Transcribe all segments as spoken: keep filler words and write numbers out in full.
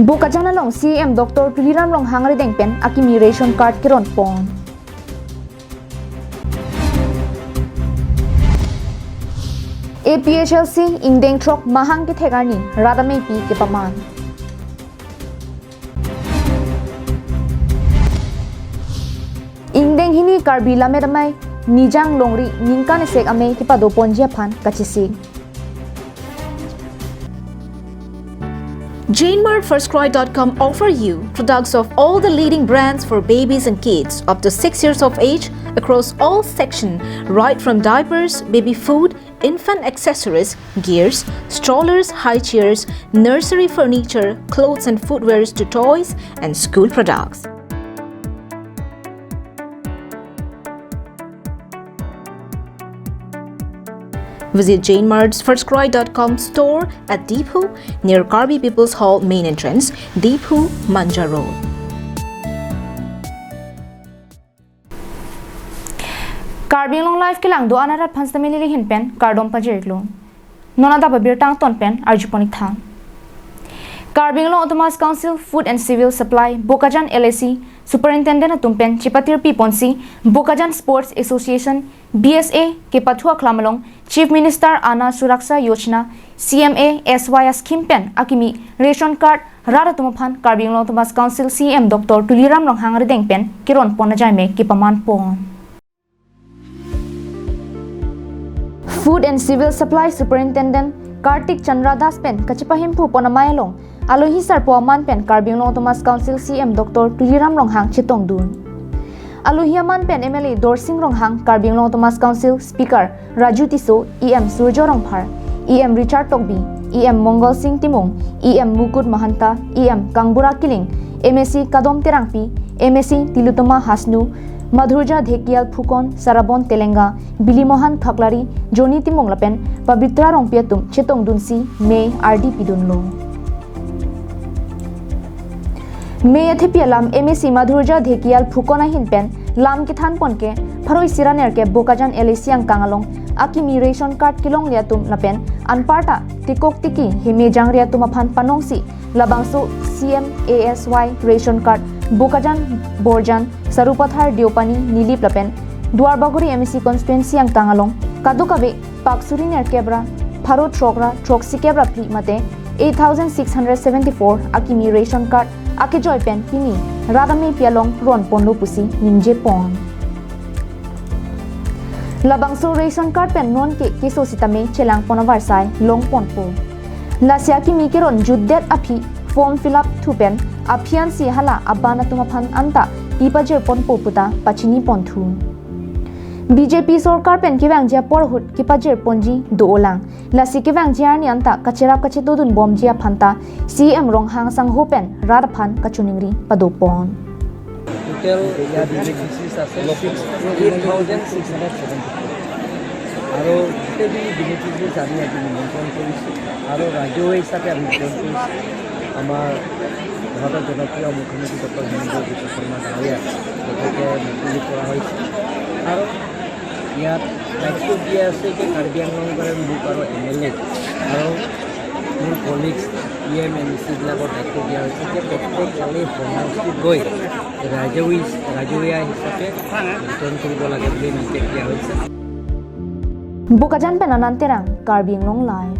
Bokajan along C E M Doctor Tuliram Ronghang arideng pen akimi ration card keron pon. A P H L C ingdeng throk mahang kethek arni rat ameipi kepaman. Ingdeng hini Karbi Lammet Amei Nijang Longri ningkan esek amei kepado ponji aphan kachesik. Jane Mart First Cry dot com offer you products of all the leading brands for babies and kids up to six years of age across all section, right from diapers, baby food, infant accessories, gears, strollers, high chairs, nursery furniture, clothes and footwears to toys and school products. Visit Jane Mart's First Cry dot com store at Diphu near Karbi People's Hall main entrance, Diphu, Manja Road. Karbi Anglong Live kelang do-an arat aphan sitame neli ahin pen kardom pajir-iklo. Non adap abirta angton pen arjupon-ik tha. Karbi Anglong Autonomous Council Food and Civil Supply Bokajan L A C Superintendent atum pen chepatirpi ponsi Bokajan Sports Association, B S A, kepathu aklam along Chief Minister Anna Suraksha Yojana, C M A S Y a scheme pen akimi ration card rat atum aphan Karbi Anglong Autonomous Council C E M Doctor Tuliram Ronghang arideng pen keron pon ajai me kepaman pon. Food and Civil Supply Superintendent Kartik Chandra Das pen kachepahemphu pon amei along alohi sarpo aman pen Karbi Anglong Autonomous Council C E M Doctor Tuliram Ronghang chetongdun. Alohi aman pen M L A Dorsing Ronghang, Karbi Anglong Autonomous Council Speaker Raju Tisso, E M Surjya Rongphar, E M Richard Tokbi, E M Mongal Singh Timung, E M Mukut Mahanta, E M Kangbura Killing, M A C Kadom Terangpi, M A C Tilottama Hasnu, Madhurjya Dhekial Phukan, Sarabon Telenga, Bilimohan Khaklari, Johnny Timung lapen Pabitra Rongpi atum chetongdunsi mei ardi pidunlo. Mei athepi alam M A C Madhurjya Dhekial Phukan ahin pen lam kethan pon ke pharo isi ra nerkep Bokajan L A C angkang along akimi ration card kelongle atum lapen anparta tekok teki heme jangre atum aphan panongsi labangso C M A S Y ration card Bokajan, Borjan, Sarupathar, Deopani, Nilip lapen Duarbagori M A C constituency angkang along kadokave pak suri nerkep ra pharo throk ra throksikep ra phli mate eight thousand six hundred seventy-four akimi ration card akejoi pen pini rat ameipi along ron ponlo pusi ningje pon. Labangso ration card pen non ke keso sitame chelang pon avarsai long ponpo. Lasi akimi keron jutdet aphi form fill up thu pen aphi ansi hala aban atum aphan anta pi pajir ponpo puta pachini ponthu. B J P sorkar pen kevangji apor ahut kepajir ponji do-olang. Lasi kevangji arni anta kacherap kachetodun bomji aphanta C E M Ronghang sangho pen rat aphan kachiningri padopon. Total ya beneficiaries আছে six, eight thousand six hundred seventy four. আৰু গোটেইখিনি বেনিফিচিয়াৰিজ আমি আজি নিমন্ত্ৰণ কৰিছোঁ আৰু ৰাজহুৱা হিচাপে আমি প্ৰেৰণ কৰিছোঁ। আমাৰ ভাৰতৰ জনপ্ৰিয় মুখ্যমন্ত্ৰী ডক্টৰ হিমন্ত বিশ্ব শৰ্মা ডাঙৰীয়া তেখেতে মুকলি কৰা হৈছে। আৰু ইয়াত দায়িত্ব দিয়া আছে যে কাৰ্বি আংলঙৰ মোক আৰু এম এল এ আৰু মোৰ কলিগছ, ই এম, এম চিবিলাকৰ দায়িত্ব দিয়া হৈছে যে প্ৰত্যেক ফালে সমষ্টিত গৈ ৰাজহুৱা, ৰাজহুৱা হিচাপে বিতৰণ কৰিব লাগে বুলি নিৰ্দেশ দিয়া হৈছে। Bokajan pen Anand Terang, Karbi Anglong Live.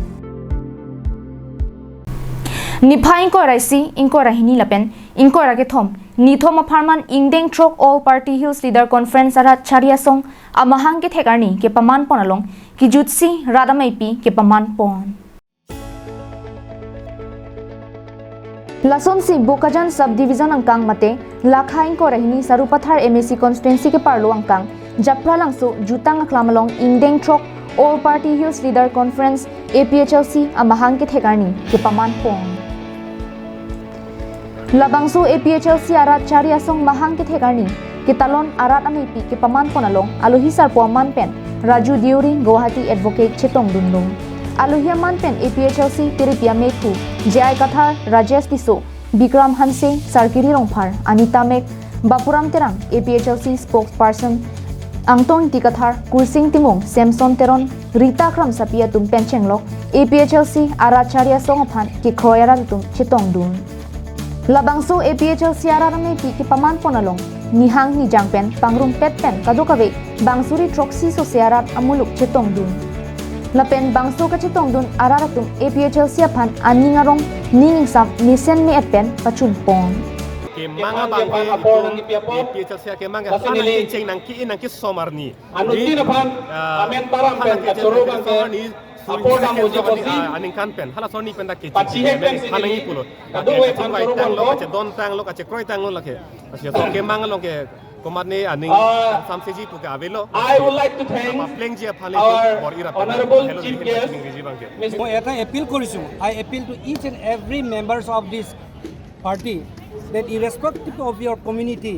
Niphai ingkoi ra isi, ingkoi ra hini lapen ingkoi ra kethom, nithom apharman ingdeng throk All Party Hills Leader Conference arat chari asong amahang kethek arni kepaman pon along kejutsi rat ameipi kepaman pon. Lasonsi Bokajan Subdivision angkang mate lakha ingkoi ra hini Sarupathar M A C constituency keparlo angkang Japralangso jutang aklam along ingdeng throk All Party Hills Leader Conference, A P H L C, amahang kethek arni kepaman pon. Labangso A P H L C arat chari asong mahang kethek arni ketalon arat ameipi kepaman pon along alohi sarpo aman pen Raju Deuri, Guwahati Advocate, chetongdunlo. Alohi aman pen A P H L C tiripi ameiphu J I Kathar, Rajesh Tisso, Bikram Hanse, Sarkiri Rongphar, Anita Mek, Bapuram Terang, A P H L C spokesperson Angtong Ingti Kathar, Kursing Timung, Samson Teron, Rita Kramsapi atum pen chenglok A P H L C arat chari asong aphan kekroi arat atum chetongdun. Labangso A P H L C arat ameipi kepaman pon along nihang nijang pen pangrumpet pen kadokave bang suri throksi sose arat amuluk chetongdun. Lapen bangso kachetongdun arat atum A P H L C aphan aning arong ning ingsam mesen me-et pen pachun pon. Kemang abang ke itum A P H L C kemang ke sana kicheng nang ki-in nang kisom arni. Anuttin aphan, ah, amen taram pen kachoro abang ke apor dam uji posi. Ah, aningkan pen hala soni pen dak kicheng pachihek pen si phanang nini pulo. Kadokave aphan choro abang lo, kachedontanglo, kachekroi tanglo lake. Asia so kemang along ke komatne aning, ah, samseji pu ke avelo. I would like to thank, apa plengji aphan le our bor-i rap pen honorable hello chief guest, ningri ji abang ke. Mister মই এটা এপিল কৰিছোঁ, I appeal to each and every members of this party that irrespective of your community,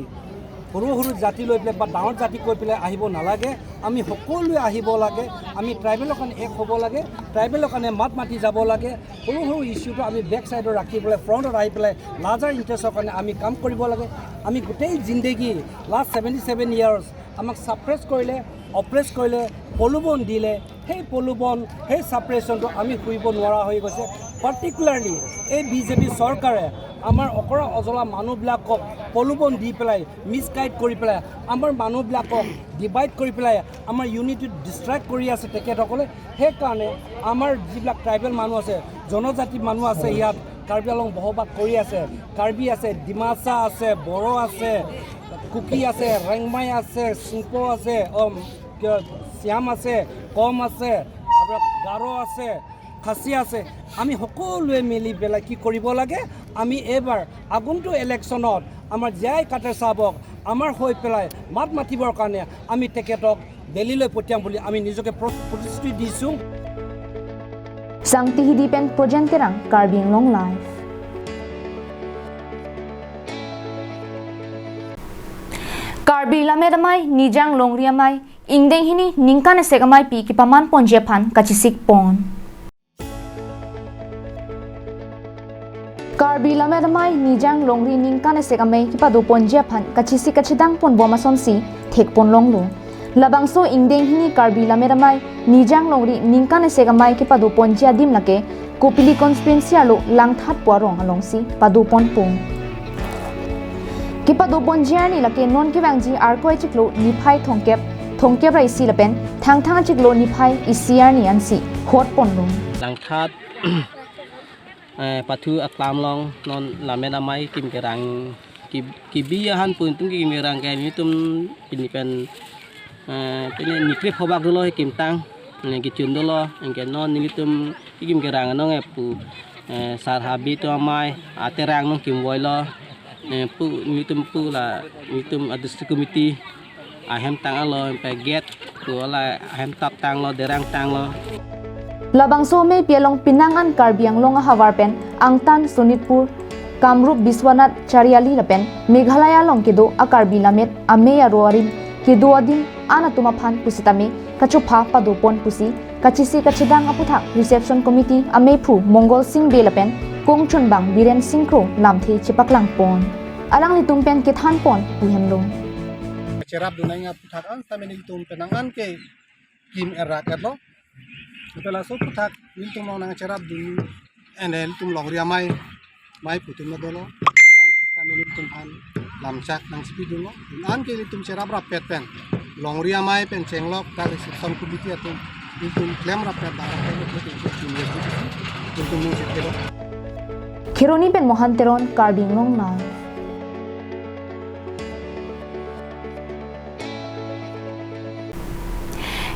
সৰু সৰু জাতি লৈ পেলাই বা ডাঙৰ জাতি কৈ পেলাই আহিব নালাগে। আমি সকলোৱে আহিব লাগে। আমি ট্ৰাইবেলৰ কাৰণে এক হ'ব লাগে, ট্ৰাইবেলৰ কাৰণে মাত মাতি যাব লাগে। সৰু সৰু ইছ্যুটো আমি বেক চাইডত ৰাখি পেলাই ফ্ৰণ্টত আহি পেলাই লাৰ্জাৰ ইণ্টাৰেষ্টৰ কাৰণে আমি কাম কৰিব লাগে। আমি গোটেই জিন্দেগী লাষ্ট ছেভেণ্টি ছেভেন ইয়াৰ্ছ আমাক ছাপ্ৰেছ কৰিলে, অপ্ৰেছ কৰিলে, প্ৰলোভন দিলে, সেই প্ৰলোভন, সেই ছাপ্ৰেছনটো আমি শুনিব নোৱাৰা হৈ গৈছে। পাৰ্টিকুলাৰলি এই বিজেপি চৰকাৰে আমাৰ অকৰা অজলা মানুহবিলাকক প্ৰলোভন দি পেলাই, মিছগাইড কৰি পেলাই আমাৰ মানুহবিলাকক ডিভাইড কৰি পেলাই আমাৰ ইউনিটি ডিষ্ট্ৰাক্ট কৰি আছে তেখেতসকলে। সেইকাৰণে আমাৰ যিবিলাক ট্ৰাইবেল মানুহ আছে, জনজাতি মানুহ আছে, ইয়াত কাৰ্বি আংলং বসবাস কৰি আছে, কাৰ্বি আছে, ডিমাচা আছে, বড়ো আছে, কুকি আছে, ৰেংমাই আছে, চিংপো আছে, অ, কিয়, চিয়াম আছে, কম আছে, আপোনাৰ গাৰো আছে, খাচী আছে। আমি সকলোৱে মিলি পেলাই কি কৰিব লাগে? আমি এইবাৰ আগন্তুক ইলেকশ্যনত আমাৰ জে আই কাটে চাহাবক আমাৰ হৈ পেলাই মাত মাতিবৰ কাৰণে আমি তেখেতক দিল্লীলৈ পঠিয়াম বুলি আমি নিজকে প্ৰ-, প্ৰতিশ্ৰুতি দিছোঁ। Sangti Hidi pen Projen Terang, Karbi Anglong Live. Karbi Lammet Amei, Nijang Longri Amei, ingdeng hini ningkan esek ameipi kepaman ponji aphan kachesik pon. Karbi Lammet Amei, Nijang Longri ningkan esek amei kepado ponji aphan kachesik kachedang ponbom asonsi thek pon longlo. Labangso ingdeng hini Karbi Lammet Amei, Nijang Longri ningkan esek amei kepado ponji adim lake Kopili constituency arlo Langthat pu arong alongsi pado ponpo. Kepado ponji arni lake non kevangji Arkoi achiklo niphai thomkep, thomkep ra isi lapen Thangthang achiklo niphai isi arni ansi hot ponlo. Langthat, eh, pathu aklam along non Lammet Amei kim kerang ki, kibi ahan pu itum kim kerang ke itum pini pen, eh, pini nikre phobak dolo kimtang, eh, kichun dolo, anke non nelitum kim kerang anong, eh, pu, eh, sar habi to amei aterang nong kimvoilo, eh, pu nelitum pu la nelitum a district committee ahem tang alo, pe gate pu la ahem tap tanglo, derang tanglo. Labangso ameipi along penang an Karbi Anglong ahavar pen angtan Sonitpur, Kamrup Biswanath Chariali lapen Meghalaya along kedo a Karbi Lammet Amei aro arim kedo adim an atum aphan pusitame kachopha pado pon pusi kachesik kachedang aputhak reception committee ameiphu Mongol Sing Bey lapen kongchunbang Biren Sing Kro lamthe chepaklang pon. Alanglitum pen kethan pon pu hemlo. Cherap dunai nga puthak an sitame nelitum penang an ke kim erak etlo. Lapen laso puthak nelitum along nangcherap dun, ene nelitum Longri Amei, mei pu atum dolo. Lang sitame nelitum aphan lamchak nangchepi dunlo. Dun an ke nelitum cherap rappet pen Longri Amei pen chenglok dak reception committee atum nelitum klem rappet dak rappet nelitum nelitum nelitum nelitum Kheroni pen Mohan Teron, Karbi Anglong Live.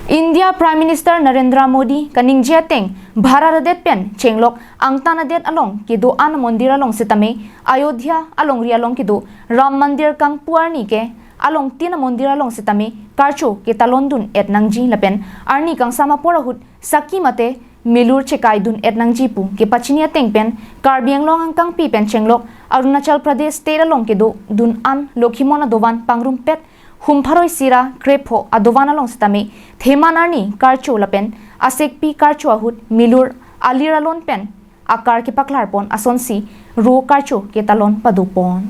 India Prime Minister Narendra Modi kaningje ateng Bharat adet pen chenglok angtan adet along kedo an mondir along sitame Ayodhya alongri along kedo Ram Mandir kangpu arni ke alongtin amondir along sitame karcho ketalon dun et nangji lapen arni kangsam apor ahut sakhi mate milur chekai dun et nangji pu kepachini ateng pen Karbi Anglong angkangpi pen chenglok Arunachal Pradesh state along kedo dun an Lokhimon adovan pangrumpet hum pharo isi ra krepho adovan along sitame theman arni karcho lapen asekpi karcho ahut milur alir alon pen akar kepaklar pon asonsi ro karcho ketalon pado pon.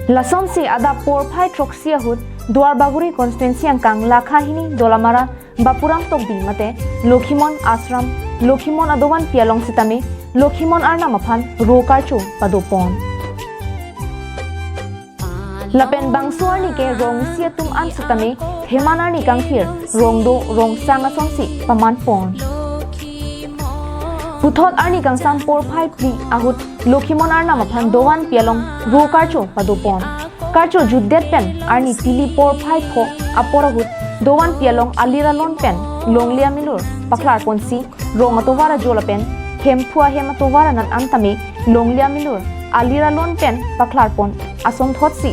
Lasonsi adap porphai throksi ahut Duarbagori constituency angkang Lakhahini Dolamara Bapuram Tokbi mate Lokhimon Ashram Lokhimon adovanpi along sitame Lokhimon arnam aphan ro karcho padopon. Lapen bangso arni ke rong isi atum an sitame pheman arni kangthir rong do rong sang asonsi pamanpon. Puthot arni kangsam porphai phli ahut Lokhimon arnam aphan dovanpi along ro karcho padopon. Karcho jutdet pen arni pili porphai pho apor ahut dovanpi along alir alon pen longle amilur paklarponsi rong atovar ajo lapen Hemphu ahem atovar anat an tame longle amilur alir alon pen paklarpon asonthotsi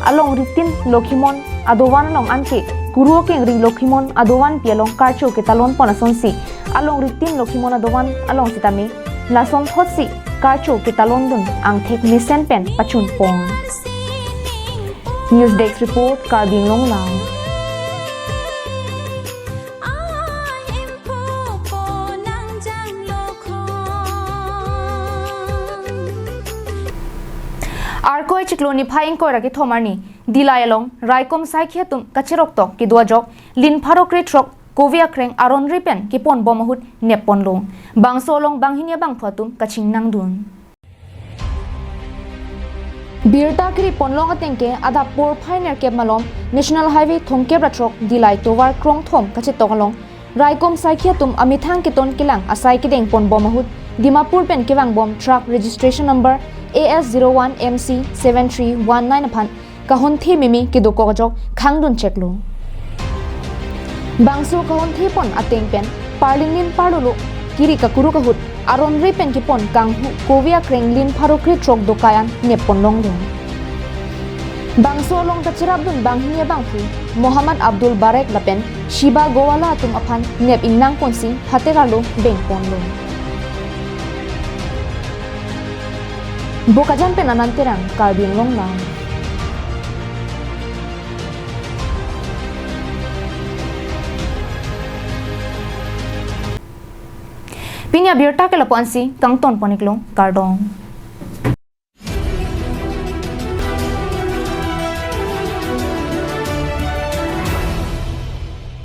alongritin Lokhimon adovan along anke kuru akengri Lokhimon adovanpi along karcho ketalonpon asonsi alongritin Lokhimon adovan along sitame lasonthotsi karcho ketalondun angthek mesen pen pachunpon. News Desk Report, Karbi Anglong Live. Arkoi chiklo niphai ingkoi ra kethom arni Dillai along raikom saikhi atum kachiroktok kedo ajok lin pharo krethrok kove akreng aronri pen keponbom ahut nepponlo. Bangso along banghini abangphu atum kachingnangdun. Birta kiri ponlong ateng ke adap porphai nerkep malom National Highway thomkep ra throk Dillai tovar krongthom kachetok along raikom saikhi atum amethang keton kelang asai kedengponbom ahut Dimapur pen kevangbom truck registration number A S zero one M C seven three one nine aphan kahonthe meme kedokok ajok khangdun cheklo. Bangso kahonthepon ateng pen parlinglin parlolo kiri kakuruk ahut aronri pen kepon kanghu kove akreng lin pharo krethrok dokai an nepponlonglo. Bangso along kachirapdun banghini abangphu Mohammad Abdul Barek lapen Shiba Gowala atum aphan nep ingnangponsi phateralo bengponlo. Bokajan pen Anand Terang, Karbi Anglong Live. Pini abirta ke lapu-ansi kangtonpon iklo, kardom.